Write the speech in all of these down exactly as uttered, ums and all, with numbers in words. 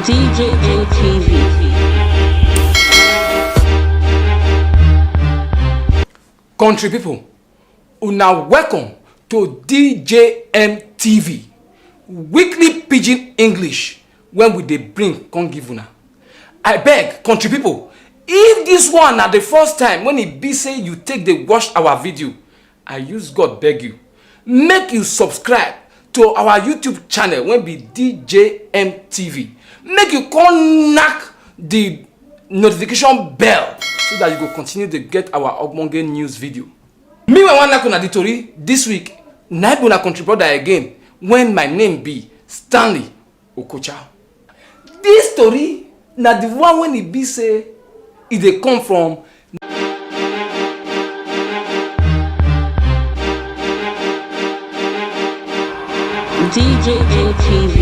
D J M T V. Country people, una welcome to D J M T V, weekly pidgin English when we dey bring come give una. I beg, country people, if this one na the first time when e be say you take dey watch our video, I use God beg you, make you subscribe to our YouTube channel wey be D J M T V. Make you come knack the notification bell so that you go continue to get our ogbonge news video. Me wey wan knack una the tori this week, na be una country brother again, when my name be Stanley Okocha. This story na the one when e be say e dey come from D J M T V.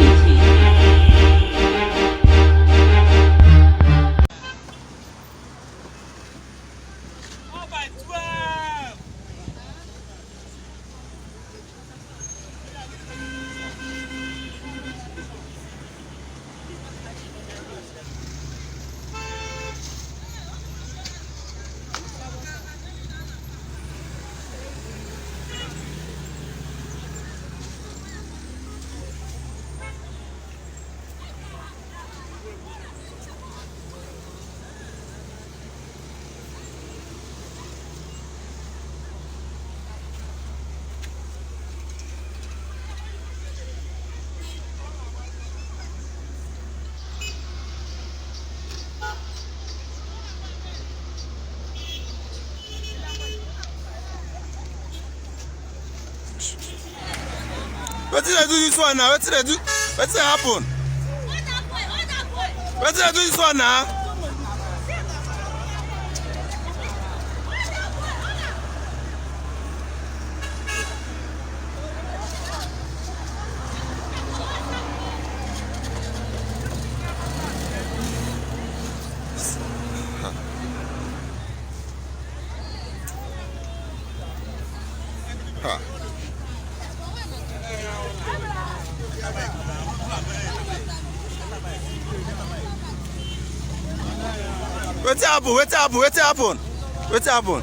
Wetin dey do this one now? Wetin dey do? Wetin dey happen? Wetin dey do this one now? Ha. Wetin happen? Wetin happen? Wetin happen? Wetin happen?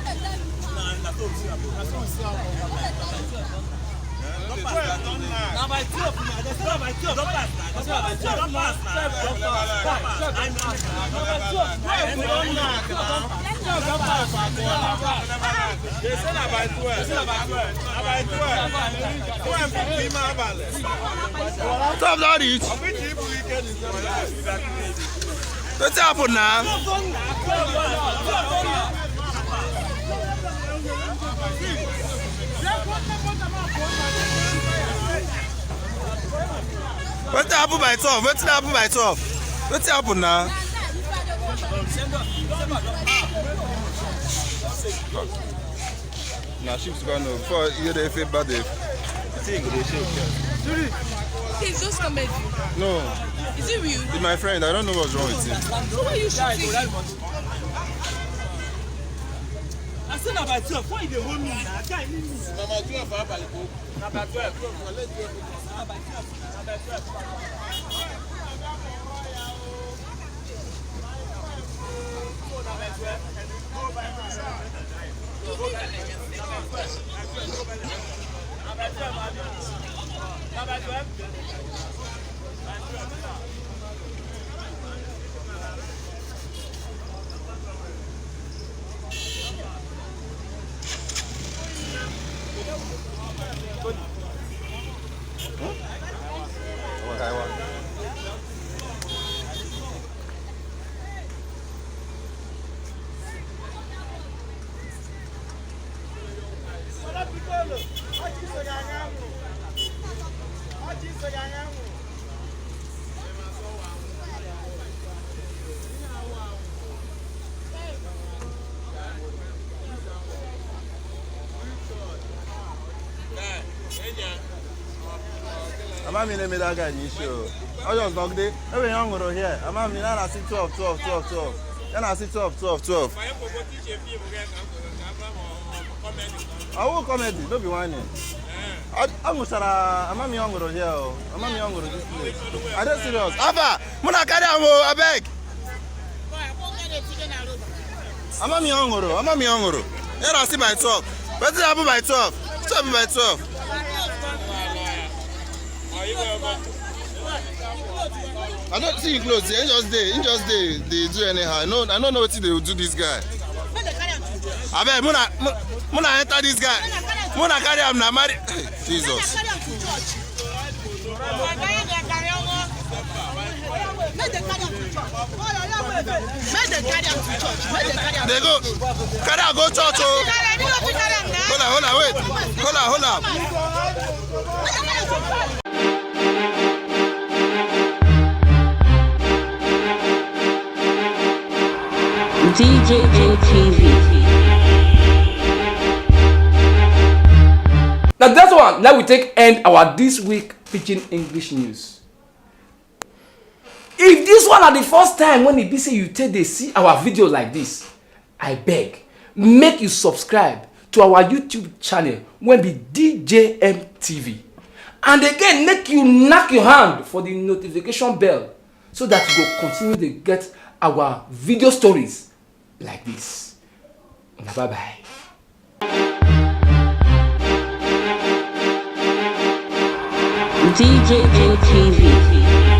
Na by twelve na. That's not by twelve. Don't pass na. That's not by twelve. Don't pass na. Don't pass. Don't pass. I know. Na by twelve. Why you don't knock na? They say na by twelve. They say na by twelve. Na by twelve. Go and pick him up, Alex. Twelve don reach. Wetin happen na? Wetin happen by twelve? Wetin happen by twelve? Wetin happen na? Na shift go on o. Before you dey feel bad, eh? I think you dey shake. Please, just come back. No. Is it real? It's my friend. I don't know what's wrong with him. So why you shooting? I say na by twelve. Why you dey hold me? Na guy need me. Na by twelve. Na by twelve. Na by twelve. Na by twelve. Ama mi na-eme that guy n'isi o. Ọ just nọgide. Ebe ihe ọ ṅụrụ here. Ama mi na na-asị twelve, twelve, twelve, twelve. Ya na-asị twelve, twelve, twelve. Ọ wụ comedy, no be whining. Ọ nwụchara, ama m ihe ọ ṅụrụ here o. Ama m ihe ọ ṅụrụ this place. I dey serious. Afa, mụ na carry am o, abeg. Ama m ihe ọ ṅụrụ, ama m ihe ọ ṅụrụ. Here I see by twelve. Wetin happen by twelve? Wetin happen by twelve? I don't see you close here. He just dey, he just dey, dey do anyhow. I no, I no know wetin dey do this guy. Abeg, mụ na, mụ, mụ na enter this guy. Mụ na carry am na marry. Jesus. Make dem carry am to church. Make dem carry am to church. Make dem carry am. Dey go. Carry am go church o. Carry am, you no fit carry am na. Hold on, hold on, wait. Hold on, hold on. D J N T V. Now that's one. Now we take end our this week pidgin English news. If this one are the first time when e be say you take dey see our video like this, I beg, make you subscribe to our YouTube channel wey be D J M T V. And again, make you knack your hand for the notification bell so that you go continue to get our video stories like this. Una bye bye. D J N T V.